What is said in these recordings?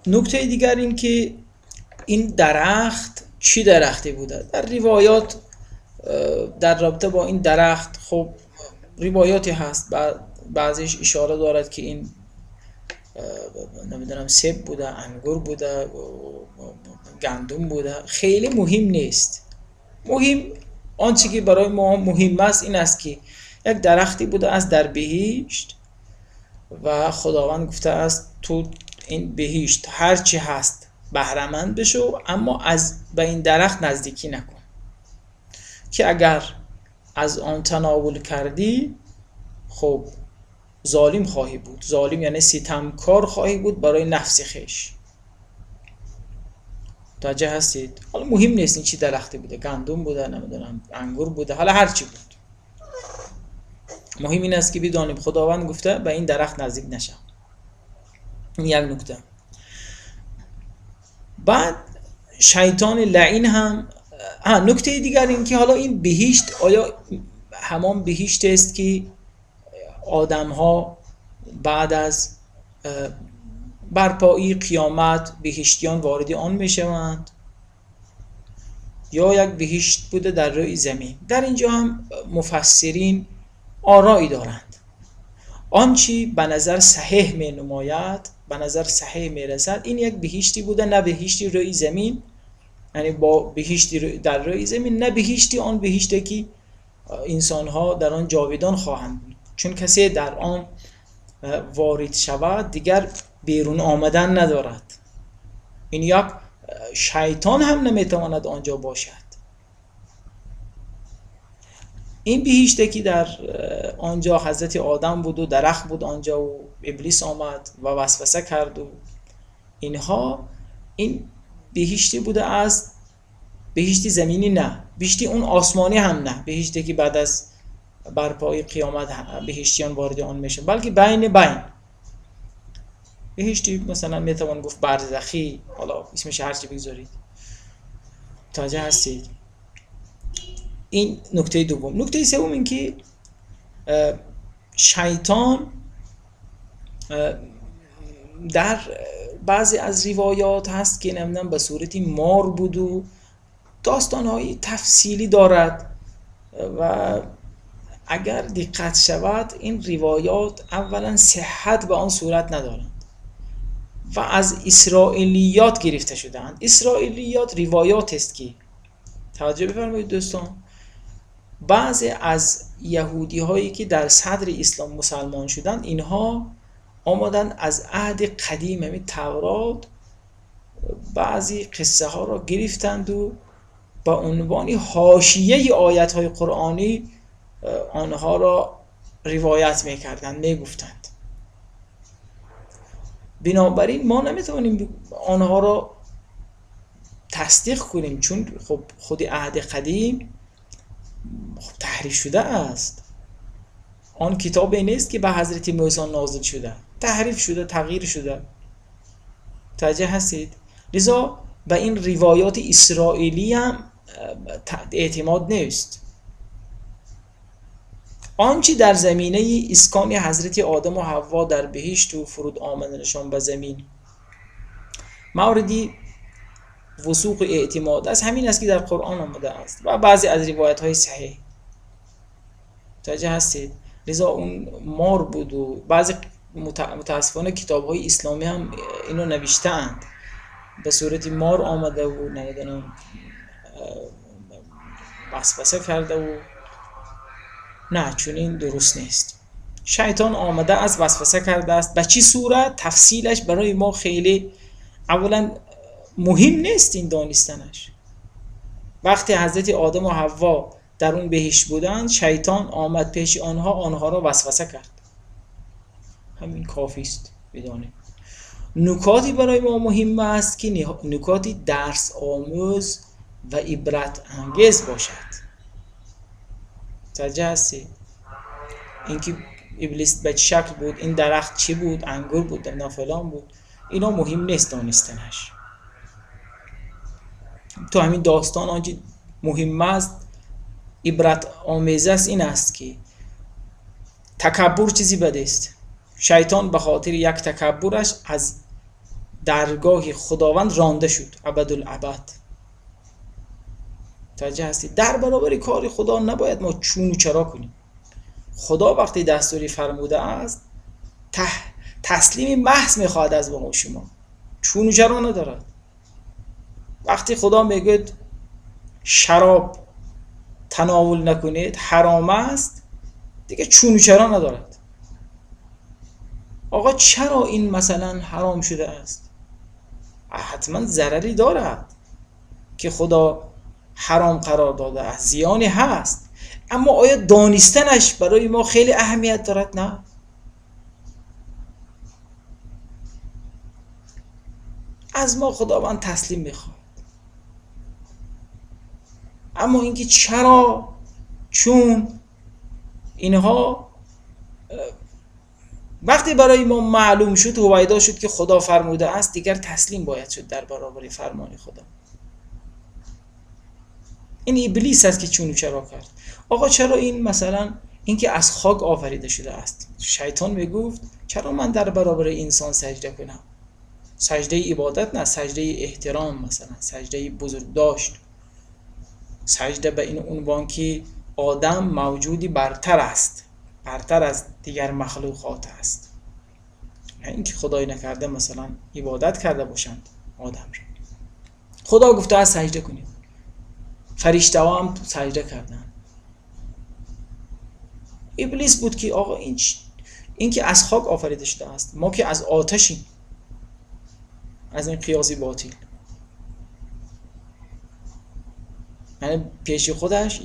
نکته دیگر این که این درخت چی درختی بوده؟ در روایات در رابطه با این درخت خب روایاتی هست، بعضیش اشاره دارد که این نمیدونم سب بوده، انگور بوده، گندم بوده. خیلی مهم نیست. مهم آنچه که برای ما مهم است این است که یک درختی بوده از در بهشت و خداوند گفته است تو این بهشت هر چی هست بهره‌مند بشو، اما از به این درخت نزدیکی نکن که اگر از آن تناول کردی خب ظالم خواهی بود. ظالم یعنی ستمکار خواهی بود برای نفس خویش. متوجه هستید؟ حالا مهم نیست این چی درختی بوده، گندم بوده، نمیدونم انگور بوده، حالا هر چی بود. مهم این است که بدانیم خداوند گفته به این درخت نزدیک نشم. این یک نکته. بعد شیطان لعین هم نکته دیگر این که حالا این بهشت آیا همان بهشت است که آدم ها بعد از برپایی قیامت بهشتیان وارد آن می شوند یا یک بهشت بوده در روی زمین؟ در اینجا هم مفسرین آرایی دارند. آنچه به نظر صحیح می نماید، به نظر صحیح می رسد، این یک بهشتی بوده، نه بهشتی روی زمین، یعنی با بهشتی در روی زمین، نه بهشتی آن بهشتی که انسان ها در آن جاویدان خواهند بود، چون کسی در آن وارد شود دیگر بیرون آمدن ندارد. این یک شیطان هم نمیتواند آنجا باشد. این بهشتی که در آنجا حضرت آدم بود و درخت بود آنجا و ابلیس آمد و وسوسه کرد و اینها، این بهشتی بوده از بهشتی زمینی، نه بهشتی اون آسمانی هم نه، بهشتی که بعد از برپایی قیامت بهشتیان وارد آن میشه، بلکه بین بین بهشتی مثلا میتوان گفت برزخی، حالا اسمش هر چی بگذارید. متوجه هستید؟ این نکته دوم. نکته سوم این که شیطان در بعضی از روایات هست که نمیدونم به صورت مار بود و داستان‌های تفصیلی دارد و اگر دقت شود این روایات اولا صحت به آن صورت ندارند و از اسرائیلیات گرفته شده‌اند. اسرائیلیات روایات است که توجه بفرمایید دوستان، بعضی از یهودی هایی که در صدر اسلام مسلمان شدند اینها آمدند از عهد قدیم، همین تورات، بعضی قصه ها را گرفتند و با عنوان حاشیه آیت های قرآنی آنها را روایت میکردند، میگفتند. بنابراین ما نمیتوانیم آنها را تصدیق کنیم، چون خب خود عهد قدیم خب تحریف شده است. آن کتابی نیست که به حضرت موسی نازل شده، تحریف شده، تغییر شده. متوجه هستید؟ لذا به این روایات اسرائیلی هم اعتماد نیست. آنچه در زمینه اسکان حضرت آدم و حوا در بهشت و فرود آمدنشان به زمین موردی وثوق اعتماد است، همین است که در قرآن آمده است و بعضی از روایت های صحیح. متوجه هستید؟ لذا اون مار بود و بعضی متاسفانه کتاب های اسلامی هم اینو نوشته‌اند، به صورت مار آمده و نمیدونم وسوسه کرده و نه، چون این درست نیست. شیطان آمده از وسوسه کرده است. به چی صورت تفصیلش برای ما خیلی اولا مهم نیست این دانستنش. وقتی حضرت آدم و حوا در اون بهشت بودند، شیطان آمد پیش آنها، آنها را وسوسه کرد. همین کافی است بدانیم. نکاتی برای ما مهم است که نکاتی درس آموز و عبرت انگیز باشد. متوجه هستی؟ اینکه ابلیس به چه شکل بود، این درخت چی بود، انگور بود، نه فلان بود، اینا مهم نیست دانستنش. تو همین داستان آنچه مهم است، عبرت آمیز است، این است که تکبر چیزی بد است. شیطان به خاطر یک تکبرش از درگاه خداوند رانده شد، ابدالابد. متوجه هستید؟ در برابر کار خدا نباید ما چون و چرا کنیم. خدا وقتی دستوری فرموده است تسلیم محض میخواهد از ما و شما، چون و چرا ندارد. وقتی خدا میگه شراب تناول نکنید حرام است، دیگه چون و چرا ندارد. آقا چرا این مثلا حرام شده است؟ حتما ضرری دارد که خدا حرام قرار داده است، زیانی هست، اما آیا دانستنش برای ما خیلی اهمیت دارد؟ نه. از ما خداوند تسلیم میخواد. اما اینکه چرا، چون، اینها وقتی برای ما معلوم شد، هویدا شد که خدا فرموده است، دیگر تسلیم باید شد در برابر فرمان خدا. این ابلیس است که چون و چرا کرد. آقا چرا این مثلا این که از خاک آفریده شده است، شیطان میگفت چرا من در برابر انسان سجده کنم؟ سجده عبادت نه، سجده احترام، مثلا سجده بزرگ داشت، سجده به این عنوان که آدم موجودی برتر است، برتر از دیگر مخلوقات است، نه اینکه خدای نکرده مثلا عبادت کرده باشند آدم را. خدا گفته است سجده کنید، فرشته ها هم سجده کردن. ابلیس بود که آقا این که از خاک آفریده شده است، ما که از آتشیم، از این قیاسی باطل، یعنی پیش خودش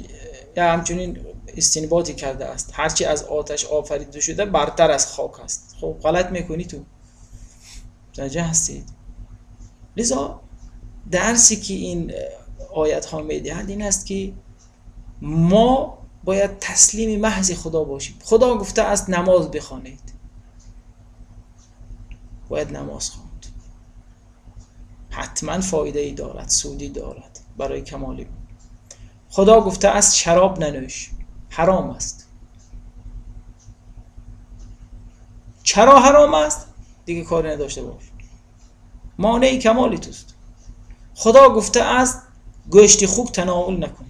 یا همچنین استنباطی کرده است، هرچی از آتش آفریده شده برتر از خاک است. خب غلط میکنی تو، متوجه هستید؟ لذا درسی که این آیت ها میدهند این است که ما باید تسلیم محض خدا باشیم. خدا گفته است نماز بخوانید، باید نماز خواند، حتما فایده ای دارد، سودی دارد برای کمال. خدا گفته است شراب ننوش، حرام است. چرا حرام است؟ دیگه کاری نداشته باش، مانع کمالی توست. خدا گفته است گوشت خوک تناول نکن.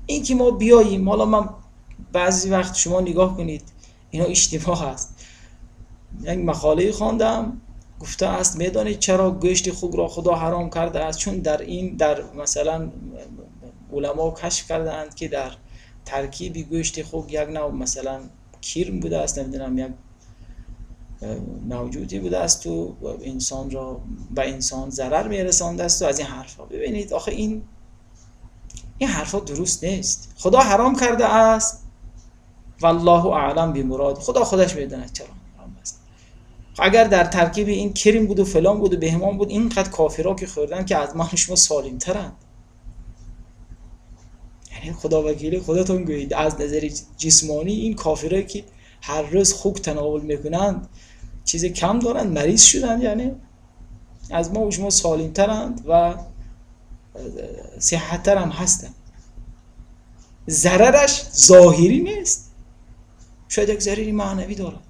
این که ما بیاییم، حالا من بعضی وقت شما نگاه کنید اینا اشتباه است. یک مقاله خواندم گفته است میدانید چرا گوشت خوک را خدا حرام کرده است؟ چون در این در مثلا علما کشف کردند که در ترکیب گوشت خوک یک نوع مثلا کرم بوده است، نمیدونم یک موجودی بوده است و انسان را به انسان ضرر میرسانده است و از این حرفا. ببینید آخه این حرفا درست نیست. خدا حرام کرده است، والله اعلم بمراد، خدا خودش میداند چرا حرام است. اگر در ترکیب این کریم بود و فلان بود و بهمان بود، اینقدر کافرا که خوردن که از ما شما سالم ترند. یعنی خدا وکیل خودتون گویید از نظر جسمانی این کافرایی که هر روز خوک تناول میکنند چیز کم دارند، مریض شدند، یعنی از ما و شما سالم ترند و صحت‌تر هم هستند. ضررش ظاهری نیست، شاید یک ضرری معنوی دارد،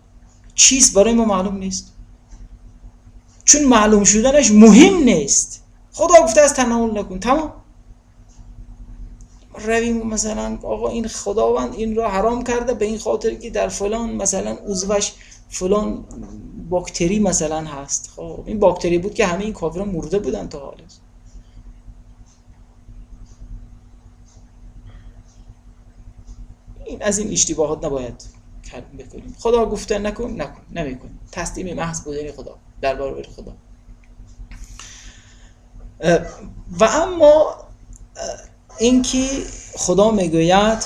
چیز برای ما معلوم نیست، چون معلوم شدنش مهم نیست. خدا گفته از تناول نکن، تمام. رویم مثلا آقا این خداوند این را حرام کرده به این خاطر که در فلان مثلا عضوش فلان باکتری مثلا هست. خب این باکتری بود که همه این کافران مرده بودن تا حالا. این از این اشتباهات نباید بکنیم. خدا گفته نکن، نکن، نمیکن. تسلیم محض بودن خدا در برابر خدا. و اما اینکه خدا میگوید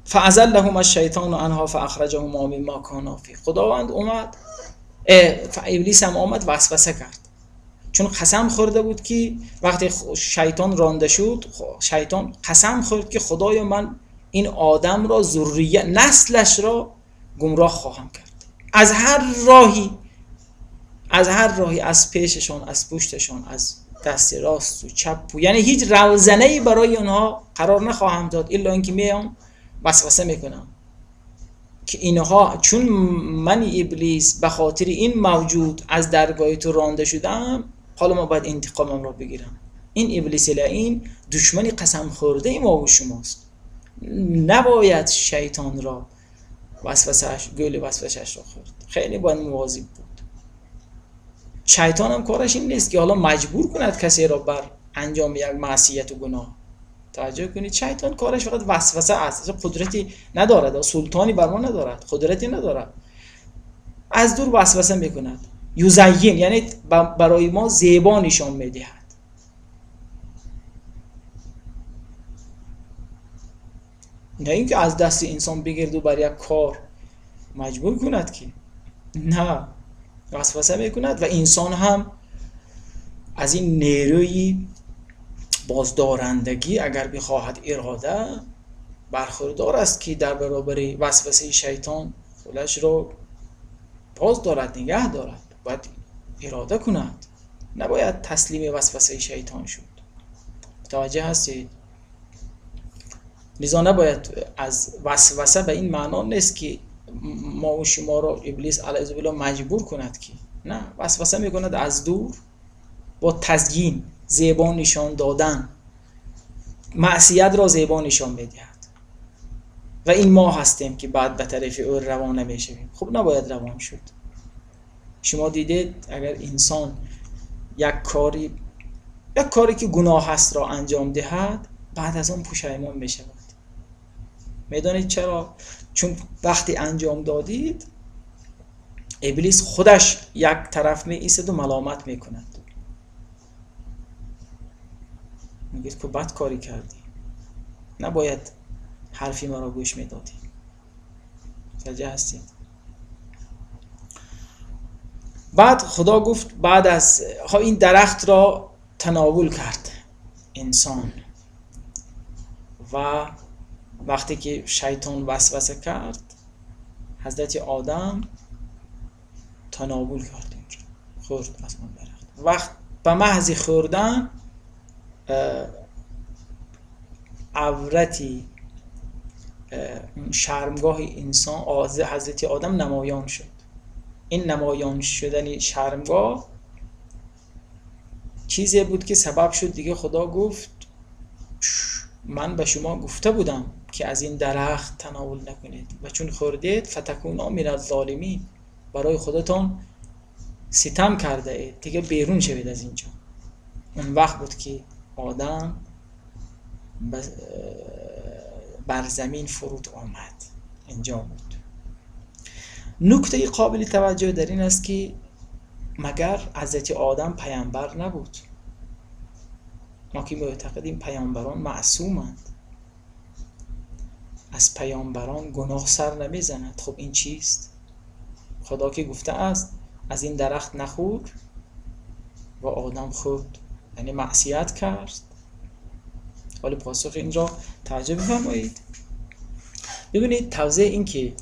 فازلهما الشیطان عنها فاخرجهما مما کانا فیه. خداوند اومد، ابلیس هم آمد وسوسه کرد، چون قسم خورده بود که وقتی شیطان رانده شد، شیطان قسم خورد که خدایا من این آدم را، ذریه نسلش را گمراه خواهم کرد، از هر راهی، از هر راهی، از پیششان، از پشتشان، از دست راست و چپ، یعنی هیچ روزنه‌ای برای آنها قرار نخواهم داد الا اینکه میام وسوسه میکنم. که اینها چون من ابلیس به خاطر این موجود از درگاه تو رانده شدم، حالا ما باید انتقامم را بگیرم. این ابلیس لعین دشمنی قسم خورده ما و شماست. نباید شیطان را وسوسه‌اش، گل وسوسه‌اش را خورد. خیلی باید مواظب بود. شیطان هم کارش این نیست که حالا مجبور کند کسی را بر انجام یک معصیت و گناه. توجه کنید، شیطان کارش فقط وسوسه است، قدرتی ندارد، سلطانی بر ما ندارد، قدرتی ندارد. از دور وسوسه میکند، یزین، یعنی برای ما زیبا نشان میدهد. نه اینکه از دست انسان بگیرد و بر یک کار مجبور کند که نه، وسوسه میکند و انسان هم از این نیروی بازدارندگی اگر بخواهد اراده برخوردار است که در برابر وسوسه شیطان خودش را باز دارد، نگه دارد. باید اراده کند، نباید تسلیم وسوسه شیطان شد. متوجه هستید؟ لذا نباید از وسوسه به این معنا نیست که ما و شما را ابلیس علیه بالله مجبور کند که نه، وسوسه میکند از دور با تزیین، زیبا نشان دادن، معصیت را زیبا نشان میدهد و این ما هستیم که بعد به طرف او روانه میشویم. خب نباید روان شد. شما دیدید اگر انسان یک کاری که گناه هست را انجام دهد، بعد از آن پشیمان میشود. میدانید چرا؟ چون وقتی انجام دادید ابلیس خودش یک طرف می ایستد و ملامت میکند، میگه که بد کاری کردی، نباید حرفی مرا گوش میدادی. متوجه هستید؟ بعد خدا گفت بعد از این درخت را تناول کرد انسان و وقتی که شیطان وسوسه کرد حضرت آدم تناول کرد، اینجا خورد از آن درخت. وقت به محض خوردن عورتی شرمگاه انسان حضرت آدم نمایان شد. این نمایان شدن شرمگاه چیزی بود که سبب شد دیگه خدا گفت من به شما گفته بودم که از این درخت تناول نکنید و چون خوردید فتکونا من الظالمین، برای خودتان ستم کرده اید، دیگه بیرون شوید از اینجا. اون وقت بود که آدم بر زمین فرود آمد. اینجا بود. نکته قابل توجه در این است که مگر حضرت آدم پیامبر نبود؟ ما که معتقدیم پیامبران معصومند، از پیامبران گناه سر نمیزند. خب این چیست؟ خدا که گفته است از این درخت نخور و آدم خورد، یعنی معصیت کرد. حالا پاسخ این را توجه بفرمایید. ببینید توضیح این که